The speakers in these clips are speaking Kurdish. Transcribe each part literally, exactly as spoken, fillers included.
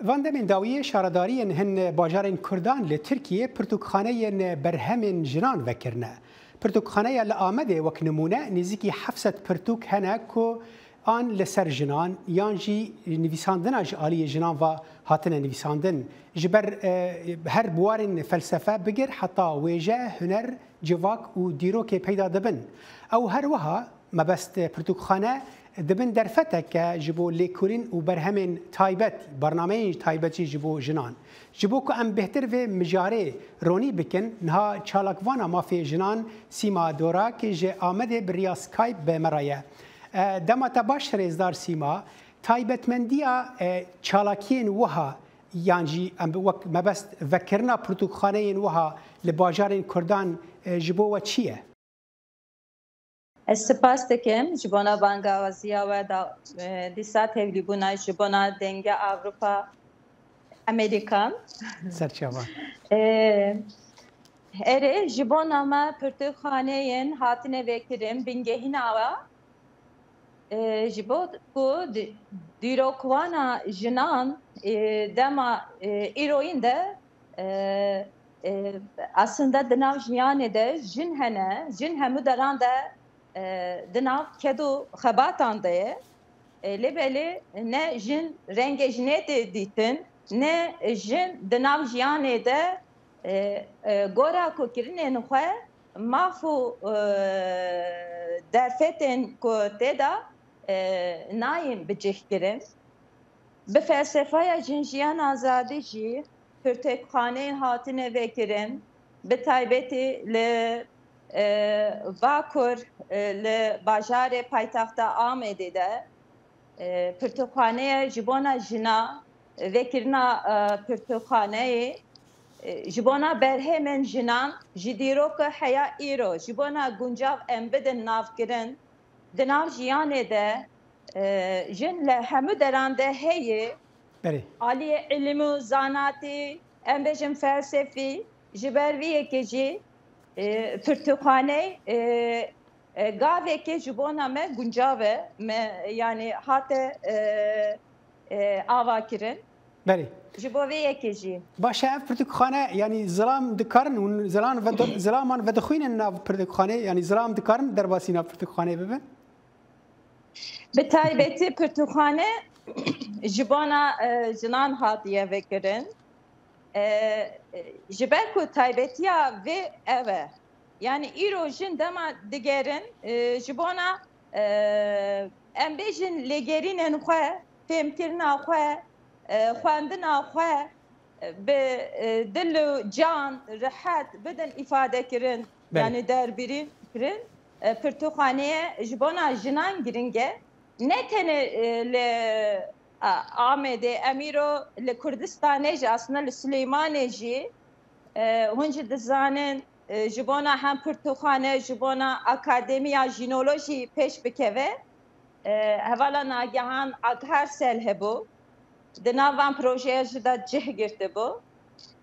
Van demên dawiyê şaredariyên hin bajarên Kurdan li Tirkiyê pirtûkxaneyên berhemên jinan vekirine. Pirtûkxaneya li Amedê wek nimûne nêzîkî heft sed pirtûk hene ku an li ser jinan yan jî nivîsandina ji aliyê jinan ve hatine nivîsandin. Ji ber, e, her biwarên felsefe bigir heta wêje, huner, civak û dîrokê peyda dibin. Ew her wiha mebest pirtûkxane dibin derfeteke ji bo lêkolîn û berhemên taybet, bernameyên taybet jî ji bo jinan. Ji bo ku em bêhtir vê mijarê ronî bikin, niha çalakvana mafê jinan Sîma Dorak ji Amedê bi riya Skype bi me re ye. E, dema te baş rêzdar Sîma, taybetmendiya, e, çalakiyên wiha yan jî em wek mebest vekirina pirtûkxaneyên wiha li bajarên Kurdan, e, ji bo we çi ye? Ez spas dikim ji bona bangawaziya we da, e, dîsa tevlîbûna ji bona Denge Avrupa Amerikan. Serçava. E, erê, ji bona me pirtûkxaneyên hatine vekirin bingehîna we. E, ji bo ku di-, dîrokwana jinan, e, dema, e, îroyîn de, e, e, aslında di nav jiyanê de jin hene, jin hemû deran de, e, di nav ked û xebatan de ye. E, lê belê ne jin rengê jinê tê dîtin, ne jin di nav jiyanê de, e, e, gora ku kirinên xwe maf û, e, derfetên ku tê de, e, nayên bicihkirin. Bi felsefeya jinjiyan azadî jî pirtûkxaneyên hatine vekirin, bi taybetî li, e, Bakur, e, li bajarê paytexta Amedê de, e, pirtûkxaneya ji bona jina, vekirina, e, pirtûkxaneyê, e, ji bona berhemên jinan, ji dîroka heya îro, ji bona guncav em bidin navkirin, di nav jiyanê de, e, jin li hemû deran de heye. Belê. Aliyê îlim û zanatî, em bêjin felsefî, ji ber vî yekê jî, e, pirtûkxaney, e, e, gavekê ji bona me guncav e, me, yanî hate, e, e, ava kirin. Belê. Ji bo vê yekê jî. Baş e, ev pirtûkxane, yanî zilam dikarin, hûn zilan vedi-, zilaman vedixwînin nav pirtûkxanê, yanî zilam dikarin derbasî nav pirtûkxanê bibin? Bi taybetî pirtûkxane ji bona, e, jinan hatiye vekirin. E, e, ji ber ku taybetiya vê ev e. Yanî îro jin dema digerin, e, ji bona, e, em bêjin lêgerînên xwe, fêmkirina xwe, e, xwendina xwe, e, bi, e, dil û can, rehet bidin îfade kirin, Belê. Yanî derbirîn kirin. E, pirtûkxaneye ji bona jinan giring e. Ne tenê, e, li, a, Amedê, em îro li Kurdistanê jî, aslında li Silêmanê jî, e, hûn jî dizanin, e, ji bona hem pirtûkxane, ji bona akademiya jinolojî pêş bikeve. E, hevala Nagihan Aghar Sel hebû. Di nav van projeya jî de cih girtibû.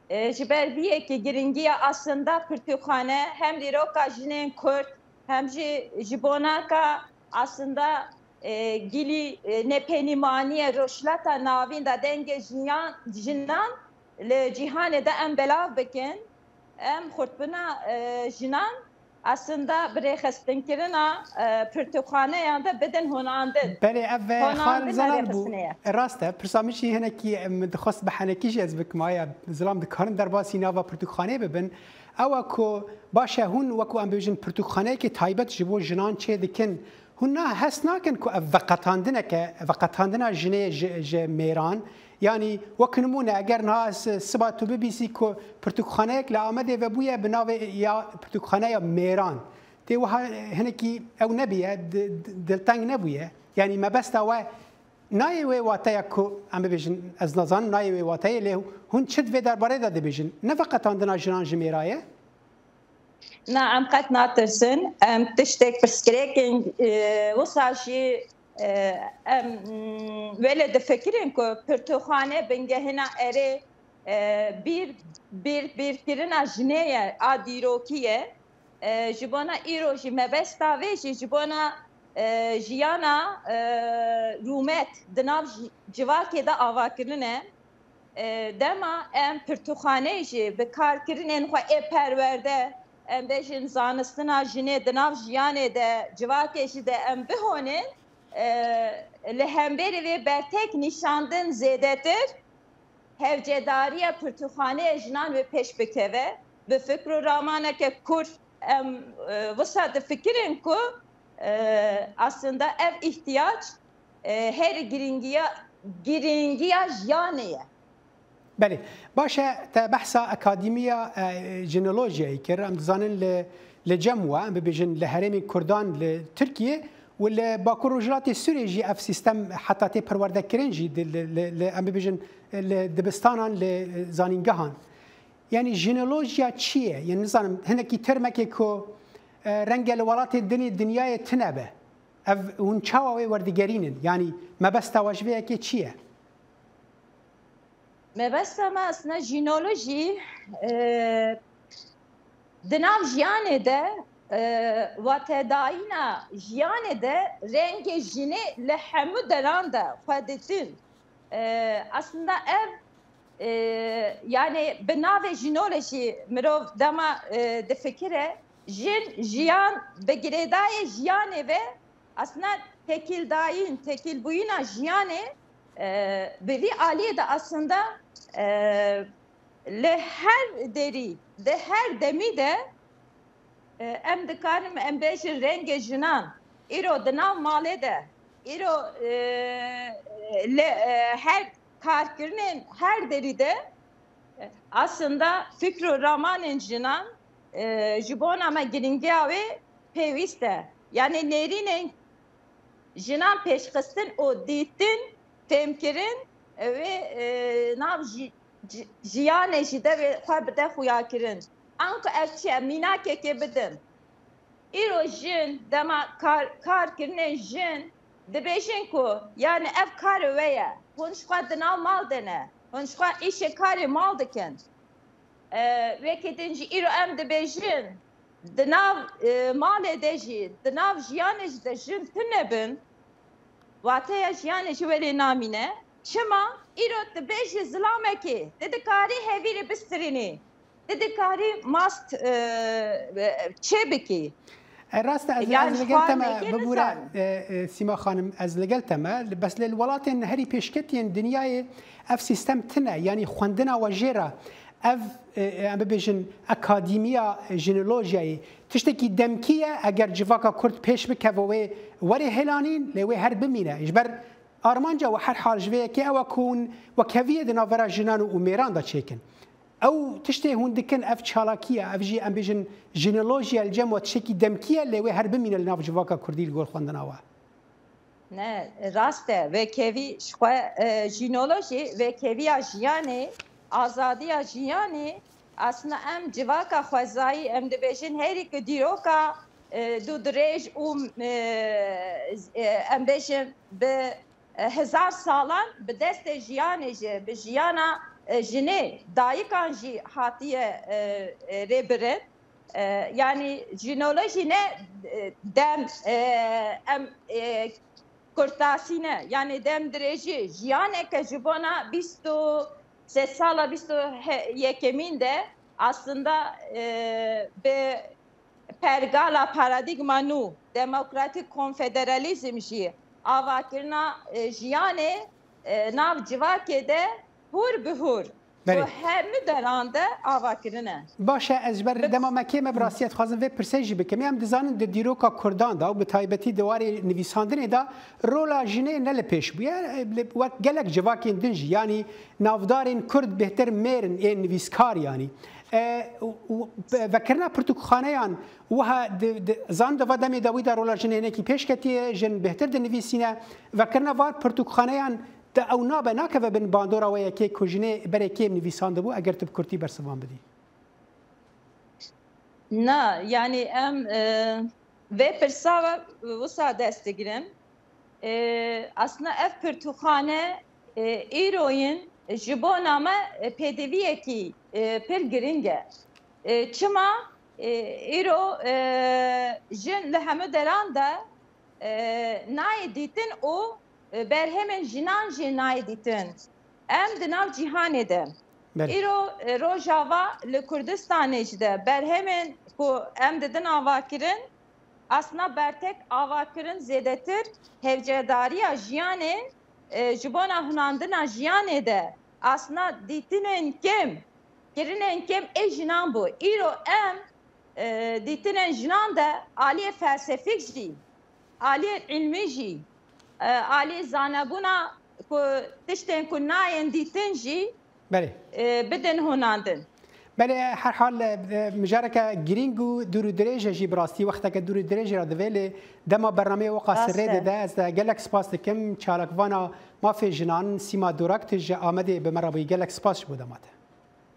E, ji ber vî yekê giringiya aslında pirtûkxane hem dîroka jinên Kurd hem jî ji bona ka aslında, e, gilî, e, nepenîmaniye Rojhilata Navîn de dengê jiyan, jinan li cîhanê de em belav bikin, em xurtbûna, e, jinan aslında bi rêxistinkirina, e, pirtûkxaneyan de bidin honandin. Belê, ev, e, Honandin xal zelal bû. Rêxistinê ye. E, rast e. Pirsa min jî hinekî, e, min dixwest bi henekî jî ez bikim, aya zilam dikarin derbasî nava pirtûkxaneyê bibin. Ew e ku baş e, hûn wekû em bêjin pirtûkxaneyekê taybet ji bo jinan çê dikin. Hûn na hes nakin ku ev veqetandineke, veqetandina jinê ji, ji mêran, yanî wek nimûne, eger niha s-, siba tu bibîsî ku pirtûkxaneyek li Amedê vebûye bi navê ya pirtûkxaneya mêran, tê wiha hinekî ew nebûye, di-, di-, dilteng nebûye. Yanî mebesta we nayê wê wateya ku em bibêjin, ez nazanim nayê wê wateyê, lê hûn çi di vê derbarê de dibêjin? Ne veqetandina jinan ji mêra ye? Na, em qet natirsin. Em tiştek pirsgirêkin, e, wisa jî, e, em, mm, wele difikirin ku pirtûkxane bingehina erê, e, bîr, bîr, bîrkirina jinê ye, a dîrokî ye. E, ji bona îro jî mebesta vê jî ji bona, e, jiyana, e, rûmet di nav ji-, civakê de avakirin e. E, dema em pirtûkxaneyê jî bi karkirinên xwe ê perwerde, em bêjin zanistina jinê di nav jiyanê de, civakê jî de em bihonên, e, li hemberî vê bertek nîşandin zêdetir hevcedariya pirtûkxaneyê jinan wê pêş bikeve. Bi fikr û ramaneke kûr em, e, wisa difikirin ku, e, aslında ev îhtiyac, e, her girîngiya, girîngiya jiyanê ye. Belê. Baş e, te behsa Akademiya, e, Jinolojiyayê kir. Em dizanin li, li cem we, em bibêjin li herêmên Kurdan li Tirkiye û li Bakur Rojhilatê Sûriyê jî ev sîstem heta tê perwerdekirin jî di, li, li, li, em bibêjin li dibistanan, li zanîngehan. Yani jinolojiya çi ye? Yani nizanim, hinekî termekê ku, e, renge li welatê dinê dinyayê tune be. Ev hûn çawa wê werdigerînin? Yani mebesta we ji vê yekê çi ye? Mebesta me aslında jinolojî, e, di nav jiyanê de, e, watedayîna jiyanê de rengê jinê li hemû deran de xwe ditin. E, aslında ev, e, yani bi navê jinolojî mirov dema, e, difikire, jin, jiyan bi girêdayê jiyanê ve aslında tekîldayîn, tekîlbûyîna jiyanê, e, bi vî aliyê de aslında, e, li her derî, di her demî de, e, em dikarin em bêjin rengê jinan îro di nav malê de, îro, e, li, e, her karkirinên her derî de, e, aslında fikr û ramanên jinan, e, ji bona me girîngiya wê pêwîst e. Yani nêrînên jinan pêşxistin û dîtin, fêmkirin, e, wê, e, nav jî, ji-, jiyanê jî de wê xwe bide xuyakirin. Anku ev çi ye? Mînakekê bidim. Îro jin dema kar, kar kirinên jin dibêjin ku yani ev karê we ye. Hûn ji xwe di nav mal de ne. Hûn ji xwe îşê karê mal dikin. E, wekî din jî îro em dibêjin, di nav, e, malê de jî, di nav jiyanê jî de jin tune bin, wateya jiyanê ji welê namîne. Çima? Îro tu bêjî zilamekê, tu dikarî hevîrê bistirînî, tu dikarî mast, e, e, çê bikî. E, rast e, ez, Yani ez li gel te me xwarinekê bibûre, nizanim. E, e, Sîma Xanim, ez li gel te me. Bes lê li welatên herî pêşketiyên dinyayê ev sîstem tune, yanî xwendina we jê re. Ev, e, e, em bibêjin, akademiya jinolojiyayê tiştekî demkî ye, eger civaka Kurd pêş bikeve wê werê hêlanîn, lê wê her bimîne. Ji ber armanca we her hal ji vê yekê ew e ku hûn wekheviyê di navbera jinan û mêran de çêkin. Ew tiştê hûn dikin, ev çalakî ye, ev jî em bêjin jinolojiya li cem we tiştekî demkî ye, lê wê her bimîne li nav civaka Kurdî li gor xwendina we. Ne, rast e. Vekevî ji xwe, e, jinolojî, vekeviya jiyanê, azadiya jiyanê, aslında em civaka xwezayî, em dibêjin herî ku dîroka, e, dû dirêj û, e, e, em bêjin bi, e, hezar salan bi destê jiyanê jî, bi jiyana, e, jinê, dayikan jî hatiye, e, e, rêbirin. E, yani jinolojî ne, e, dem, e, em, e, kurtasî ne. Yani dem dirêjî, jiyaneke ji bona bîst û sê sala bîst û yekemîn de aslında, e, bi pergala paradîgma nû, demokratîk konfederalîzm jî avakirina, e, jiyanê, e, nav civakê de hûr bi hûr Belê. Û hemû deran de ava kirine. Baş e, ez ji ber dema me kêm e, bi rastî ez dixwazim vê pirsê jî bikim. Em dizanin di dîroka Kurdan de û bi taybetî di warê nivîsandinê de rola jinê ne li pêş bûye. E, li, wek gelek civakên din jî, yanî navdarên Kurd bêhtir mêr in ên nivîskar yanî. E, û, û, vekirina pirtûkxaneyan wiha di, di, zan di va demê dawî de rola jinê hinekî pêş ketiye, jin bêhtir dinivîsîne. Vekirina van pirtûkxaneyan Te ew nabe, nakeve bin bandora wê yekê ku jinê berê kêm nivîsandibû, eger tu bi kurtî bersivan bidî? Na, yanî em, e, vê pirsa ve wisa dest digirin. E, aslında ev pirtûkxane, e, îroyin ji bona me, e, pêdiviyekî, e, pir giring e. E, çima? E, îro, e, jin li hemû deran de, e, nayê dîtin û, e, berhemên jinan jî nayê dîtin. Em di nav cîhanê de. Îro e, Rojava li Kurdistanê jî de berhemên ku em didin avakirin, aslında bertek avakirin zêdetir hevcedariya jiyanê e, ji bona hunandina jiyanê de aslında dîtinên kêm, kirinên kêm ê jinan bû. Îro em e, dîtinên jinan de aliyê felsefik jî, aliyê ilmî jî, e, aliyê zanebûna ku tiştên ku nayên dîtin jî Belê. e, bidin hunandin. Belê, her hal e, mijareke girîng û dûr û dirêj e jî bi rastî wexteke dûr û dirêj re divê lê dema bernameyê weka Rast sirrê e. dide ez de gelek spas dikim çalakvana mafê jinan Sîma Dorak tu ji Amedê bi me re bûyî gelek spas ji bo dema te.